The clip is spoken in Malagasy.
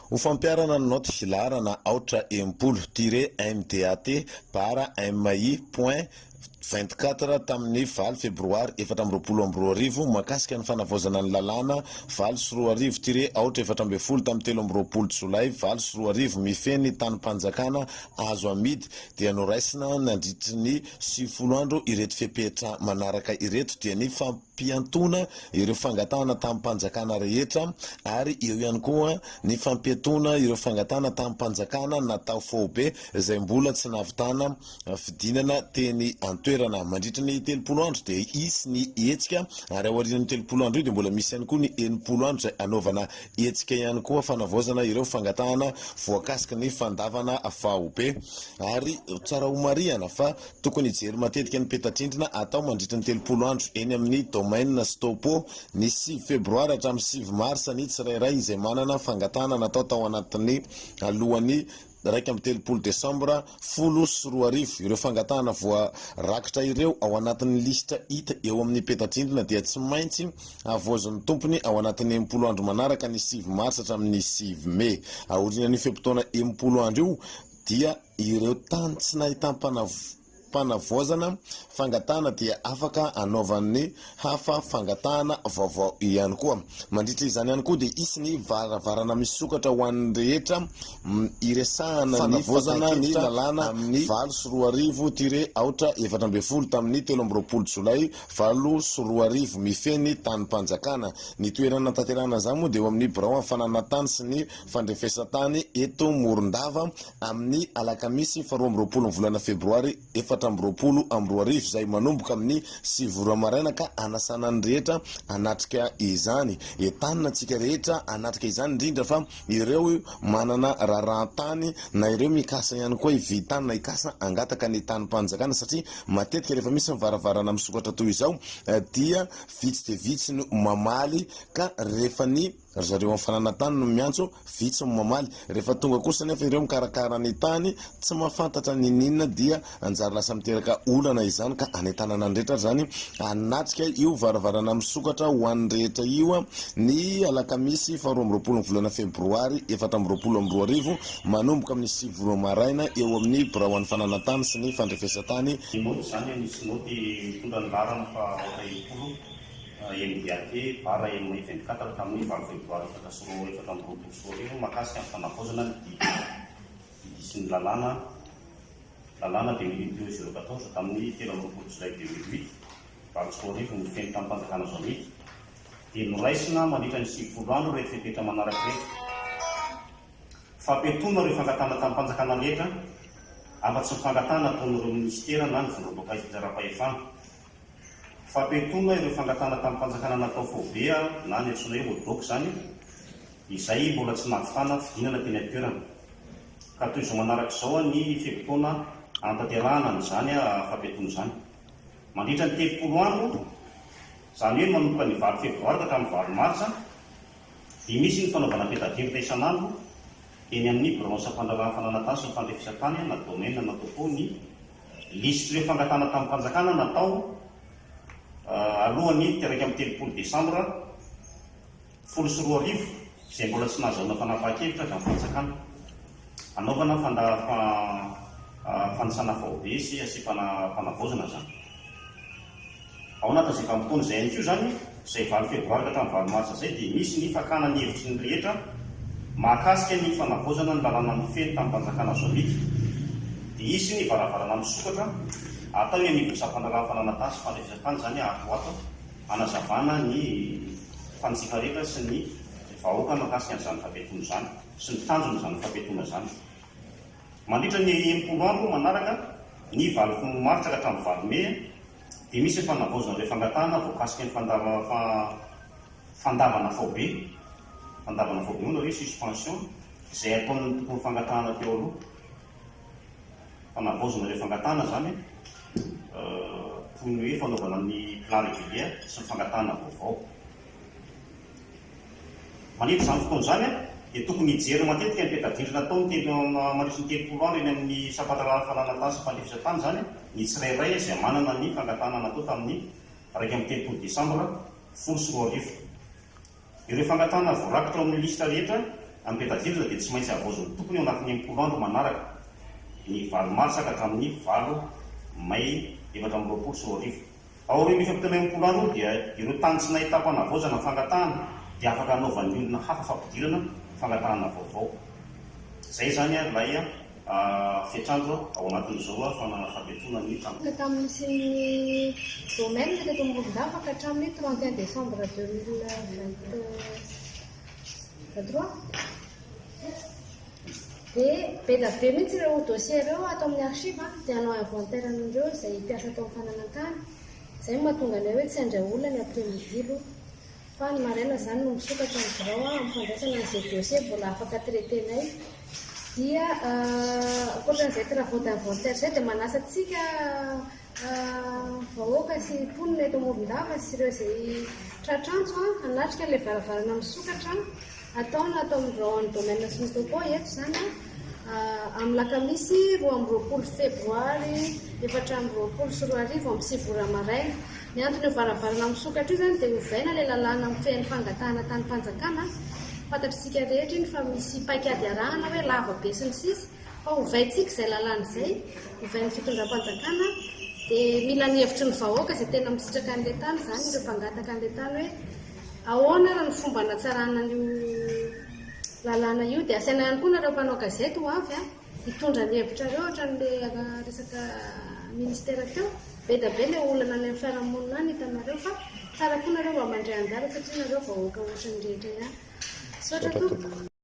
Ho fampiharana ny naoty laharana 68 tiret MDAT bara MI point 24 tamin'ny 8 febroary 2024 mahakasika ny fanavaozana ny lalàna 2008 tiret aotra 14 tamin'ny 23 jolay 2008 mifehy ny tanim-panjakana azo amidy dia noraisina nandritry ny 90 andro ireto fepetra manaraka ireto dia ny fampiantoana ireo fangatahana tanim-panjakana rehetra ary eo ihany koa ny fampiatoana ireo fangatahana tanim-panjakana natao faobe izay mbola tsy nahavitana fidinana teny an-toerana. Mandritra ny 30 andro dia hisy ny hetsika ary aorian'io 30 andro io dia mbola misy ihany koa ny 60 andro izay hanaovana hetsika ihany koa fanavaozana ireo fangatahana voakasiky ny fandavana faobe. Ary tsara homarihana fa tokony hijery matetika ny peta-drindrina atao mandritra ny 30 andro eny amin'ny Domaine Stopo ny 9 febroary hatramin'ny 9 marsa ny tsirairay izay manana fangatahana natao tao anatin'ny alohan'ny 31 desambra 2010. Ireo fangatahana voarakitra ireo ao anatin'ny lisitra hita eo amin'ny peta-drindrina dia tsy maintsy havaozin'ny tompony ao anatin'ny 60 andro manaraka ny 9 marsa hatramin'ny 9 mey. Aorianan'io fe-potoana 60 andro io dia ireo tany tsy nahitam-panavaozana fangatahana dia afaka anaovan'ny hafa fangatahana vaovao ihany koa. Mandritra izany ihany koa dia hisy ny varavarana misokatra ho an'ny rehetra hiresahana ny fanavaozana ny lalàna amin'ny 2008 tiret aotra 14 tamin'ny 23 jolay 2008 mifehy ny tanim-panjakana. Ny toerana hanatanterahana izany moa dia eo amin'ny birao amin'ny fananantany sy ny fandrefesan-tany eto Morondava amin'ny alakamisy faha 22 ny volana febroary 2024 izay manomboka amin'ny 9 ora maraina ka hanasana ny rehetra hanatrika izany. Entanina antsika rehetra hanatrika izany indrindra fa ireo manana raharahan-tany na ireo mikasa ihany koa hividy tany na hikasa hangataka ny tanim-panjakana satria matetika rehefa misy ny varavarana misokatra toy izao dia vitsy dia vitsy no mamaly ka rehefa ny Ry zareo amin'ny fananan-tany no miantso, vitsy no mamaly. Rehefa tonga kosa anefa ireo mikarakara ny tany, tsy mahafantatra n'inon'inona dia anjary lasa miteraka olana izany ka anentanana ny rehetra ary izany hanatrika io varavarana misokatra ho an'ny rehetra io ny alakamisy faha 22 ny volana febroary 2024 manomboka amin'ny 9 ora maraina eo amin'ny biraon'ny fananan-tany sy ny fandrefesan-tany. Ny naoty izany misy naoty mitondra ny laharana faha 68. MDAT, barre MI 24 tamin'ny 8 febroary 2024 mahakasika ny fanavaozana ny didy didy sy ny lalàna lalàna 2002 014 tamin'ny 23 jolay 2008 2008 mifehy ny tanim-panjakana azo amidy dia noraisina mandritra ny 90 andro ireto fepetra manaraka ireto. Fampiatoana ireo fangatahana tanim-panjakana rehetra afa-tsy ny fangatahana ataon'ireo minisitera na ny vondrom-boakaizim-pitsaram-pahefana. Fampiatoana ireo fangatahana tamim-panjakana natao faobe na ny antsoina hoe ODOC izany, izay mbola tsy nahavitana fidinana teny an-toerana. Ka toy izao manaraka izao ny fe-potoana hanatanterahana an'izany fampiatoana izany. Mandritra ny 30 andro, izany hoe manomboka ny 8 febroary ka hatramin'ny 8 martsa, dia misy ny fanaovana peta-drivotra isan'andro eny amin'ny biraon'ny sampandraharahan'ny fananantany sy ny fandrefesan-tany na domaine na topo ny Lisitr'ireo fangatahana tamim-panjakana natao alohan'ny 31 desambra 2010 izay mbola tsy nahazahoana fanapahan-kevitra avy amin'ny fanjakana. Hanaovana fanisana faobe sy asiam-panavaozana izany. Ao anatin'izay vanim-potoana izay ihany koa izany, izay 8 febroary ka hatramin'ny 8 marsa izay dia misy ny fakana ny hevitry ny rehetra mahakasika ny fanavaozana ny lalàna mifehy ny tanim-panjakana azo amidy. Dia hisy ny varavarana misokatra atao eny anivon'ny sampandraharahan'ny fananantany sy fandrefesan-tany izany ato ho ato hanazavana ny mpanjifa rehetra sy ny vahoaka mahakasika an'izany fampiatoana izany sy ny tanjon'izany fampiatoana izany. Mandritra ny 60 andro manaraka, ny 8 martsa ka hatramin'ny 8 mey, dia misy ny fanavaozana ireo fangatahana voakasiky ny fandavana faobe, fandavana faobe moa na hoe suspension, izay ataon'ny tompon'ny fangatahana teo aloha. Fanavaozana ireo fangatahana izany toy ny hoe fanaovana ny plan régulier sy ny fangatahana vaovao. Mandritra izany fotoana izany dia tokony hijery matetika ny peta-drindrina atao ny telo mandritra ny 30 andro eny amin'ny sampandraharahan'ny fananantany sy fandrefesantany izany ny tsirairay izay manana ny fangatahana natao tamin'ny 31 desambra 2010. Ireo fangatahana voarakitra ao amin'ny lisitra rehetra. Amin'ny peta-dritrina dia tsy maintsy havaozin'ny tompony ao anatin'ny 60 andro manaraka, ny valo marsa ka hatramin'ny valo may 2024. Aorian'io fe-potoana 60 andro io dia ireo tany tsy nahitam-panavaozana fangatahana dia afaka hanaovan'ny olona hafa fampidirana fangatahana vaovao. Izay izany ilay fetr'andro ao anatin'izao fampiatoana ny trano. Ka tamin'ny nisian'ny domaine teto Morondava ka hatramin'ny 31 décembre 2023 dia be dia be mihitsy ireo dossier ireo ato amin'ny archive dia hanao inventaire an'ireo izay mpiasa tao amin'ny fananan-tany. Izay no mahatonga anay hoe tsy handray olona ny après midi aloha. Fa ny maraina izany no misokatra ny birao amin'ny fandraisana an'izay dossier mbola afaka traiter-nay. Dia ankoatran'izay travaux d'inventaire izay dia manasa antsika vahoaka sy mponina eto Morondava sy ireo izay tratr'antso hanatrika an'ilay varavarana misokatra ataona ato amin'ny birao an'ny domaine sy ny topo eto izany amin'ny lakamisy 22 febroary 2024 amin'ny 9 ora maraina. Ny anton'io varavarana misokatra io izany dia ovaina ilay lalàna mifehy ny fangatahana tanim-panjakana. Fantatr'isika rehetra iny fa misy paikady arahana hoe lava be sy ny sisa fa ovaintsika izay lalàna izay, ovain'ny fitondram-panjakana dia mila ny hevitry ny vahoaka izay tena misitraka an'ilay tany izany, ireo mpangataka an'ilay tany hoe ahoana ary ny fomba hanatsarana an'io lalàna io. Dia asaina ihany koa nareo mpanao gazety ho avy hitondra ny hevitrareo ohatran'ilay resaka ministera teo. Be dia be ilay olana any amin'ny fiarahamonina any hitanareo fa tsara koa nareo mba mandray anjara satria nareo vahoaka ohatran'ny rehetra ihany. Misaotra tompoko.